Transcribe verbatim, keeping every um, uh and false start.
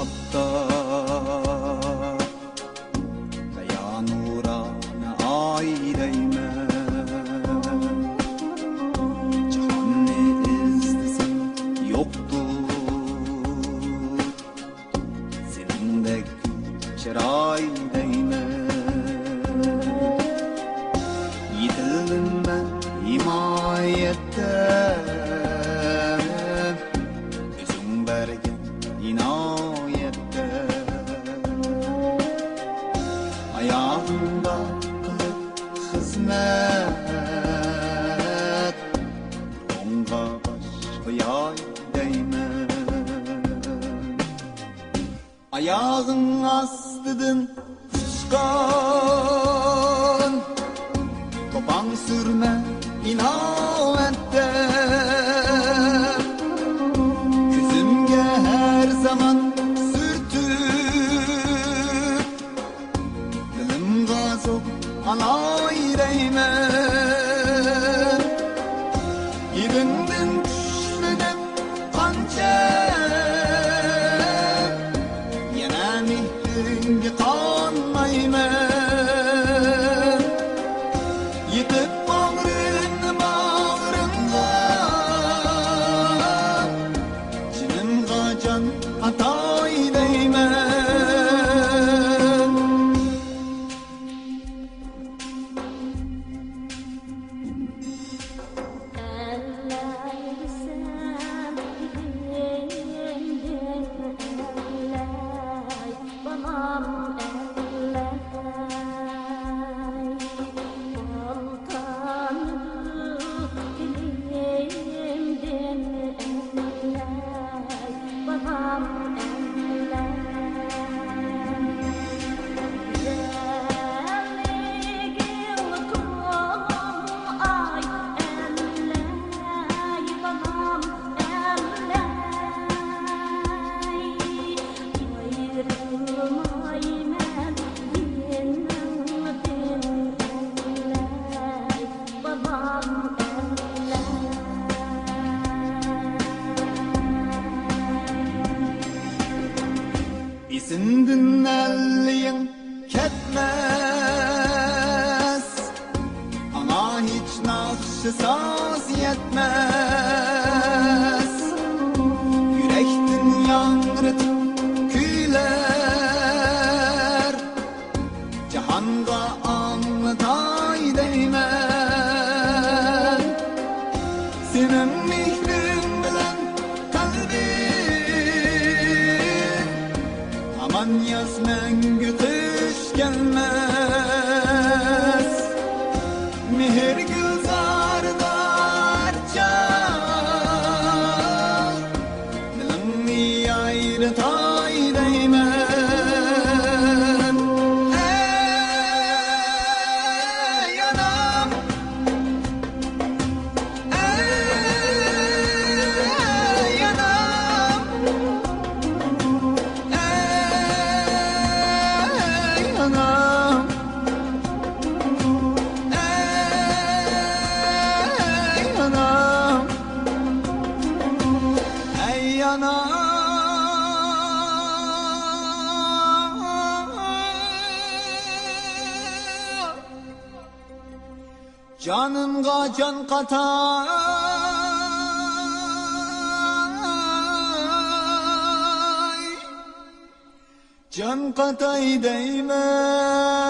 ۋاقىتتا قايا نۇرانە ئاي دەيمەن. جاھاننى ئىزدىسەم يوقتۇر سېنىڭدەك چىراي دەيمەن. يېتىلدىم مەن ھىمايەتتە، ئۆزۈڭ بەرگەن ئىنايەتتە. ئاياغىڭدا قىلىپ خىزمەت، ئوڭغا باش قوياي دەيمەن. ئاياغىڭ ئاستىدىن ئۇچقان توپاڭ سۈرمە ئىناۋەتتە. كۆزۈمگە ھەر زامان سۈرتۈپ، دىلىمغا زوق ئالاي دەيمەن. يېدىڭدىن چۈشلىدىم قانچە، يەنە مېھرىڭگە قانمايمەن. يېتىپ باغرىڭنى باغرىڭغا، جېنىمغا جان ئاتاي دەيمەن. ئەللەيسەن دېگەندىن ئەللەي، بالام ئەللەي. ئالتانىدۇ تىلىمدىن ئەللەي، بالام ئەللەي. گۈزەللىكىڭ تۇغۇم ئاي ئەللەي، بالام ئەللەي. ئايرىلمايمەن دىلىڭدىن ئەللەي، بالام ئەللەي. ئېسىمدىن ئەللىيىڭ كەتمەس، ئاڭا ھېچ ناخشا ساز يەتمەس. يۈرەكتىن ياڭرىتىپ كۈيلەر، جاھانغا ئاڭلىتاي دەيمەن. سېنىڭ مېھرىڭ بىلەن قەلبىم ھامان ياز مەڭگۈ قىش كەلمەس. مېھىر گۈلزارىدا ھەر چاغ دىلىڭنى يايرىتاي دەيمەن. ئەي ئانام، ئەي ئانام، ئەي ئانام، ئەي ئانام، ئەي ئانام. جانىمغا جان قاتاي، جان قاتاي دەيمەن.